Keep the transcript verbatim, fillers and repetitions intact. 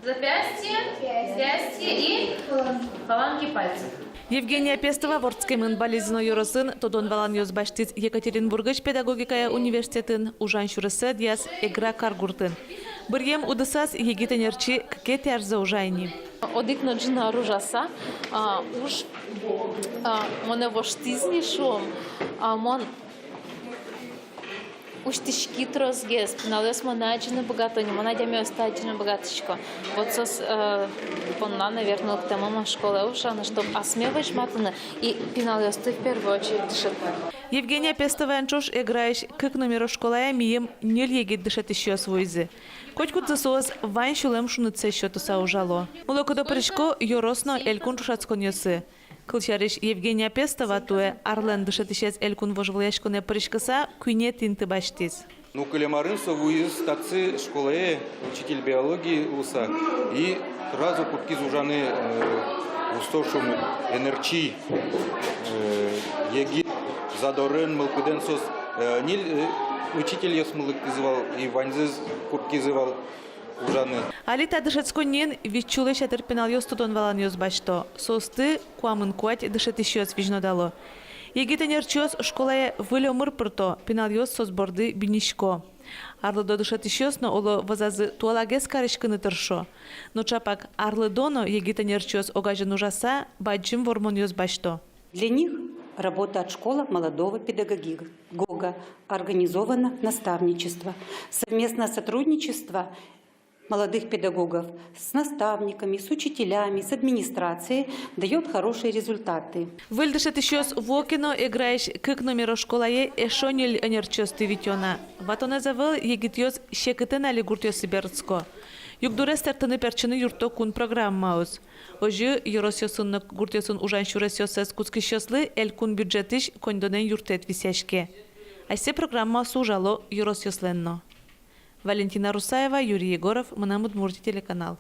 Запястье, запястье и фаланги пальцев. Евгения Пестова вордскемын Балезино ёросын, тодон-валанъёс басьтӥз Екатеринбургысь педагогикая университетын, ужан сюрессэ ӧдъяз Эгра каргуртын. Быръем удысаз егит ӧнерчи кыкетӥ арзэ ужа ини. Одӥг но ӝыны ар ужаса, а, уж, а, монэ воштӥз ни, шуом, а, мон усьтӥськи тросгес, пиналъёс монэ адӟыны быгато ни, мон адямиосты адӟыны быгатӥсько. Вот соос, э, понна, наверно, лыктэмын мон школае ужаны, чтоб асме возьматыны и пиналъёсты в первую очередь дышетыны. Евгения Пестоваен ӵош Эграысь кык номеро школае мийым ньыль егит дышетӥсьёс вуизы. Котькудзы соос вань сюлэм шунытсэ сётыса ужало. Мылокыдо пырисько ёрос но элькун ӵошатсконъёсы. Кылсярысь, Евгения Пестова туэ арлэн дышетӥсез элькун вожвылъяськонэ пыриськыса куинетӥ инты басьтӥз. Ну, кылем арын со вуиз татчы школае учитель биологии луыса, и сразу кутскиз ужаны, э, усто, шуом, ӧнерчи, э, егит, задорен, мылкыдэн. Соос, э, ньыль, э, учительёс мылкыдзы вал, и ваньзы кутскизы вал ужаны. Али та дышетсконниын вить сюлэсь ятыр пиналъёс тодон-валанъёс басьто. Соосты куамын куать дышетӥсьёс визьнодало. Егит ӧнерчиос школае выль омыр пырто, пиналъёс соос борды бинисько. Арлыдо дышетӥсьёс но, оло, вӧзазы туалагес кариськыны тыршо. Но ӵапак арлыдо но егит ӧнерчиос огазьын ужаса бадӟым вормонъёс басьто. Для них работа от школы молодого педагога организована наставничество, совместное сотрудничество молодых педагогов с наставниками, с учителями, с администрацией даёт хорошие результаты. Выль дышетӥсьёс вуо ке но, Эграысь кык номеро школае эшшо ньыль ӧнерчиосты витё на. Ватонэз ӧвӧл, егитъёс секытэн али гуртъёсы берытско. Югдурез тыртыны-пертчыны юртто кун программаос. Озьы ёросъёсын но гуртъёсын ужан сюресъёссэс кутскисьёслы элькун бюджетысь коньдонэн юрттэт висъяське. Асьсэ программаосы ужало ёросъёслэн но. Валентина Русаева, Юрий Егоров, «Мынам Удмуртие» телеканал.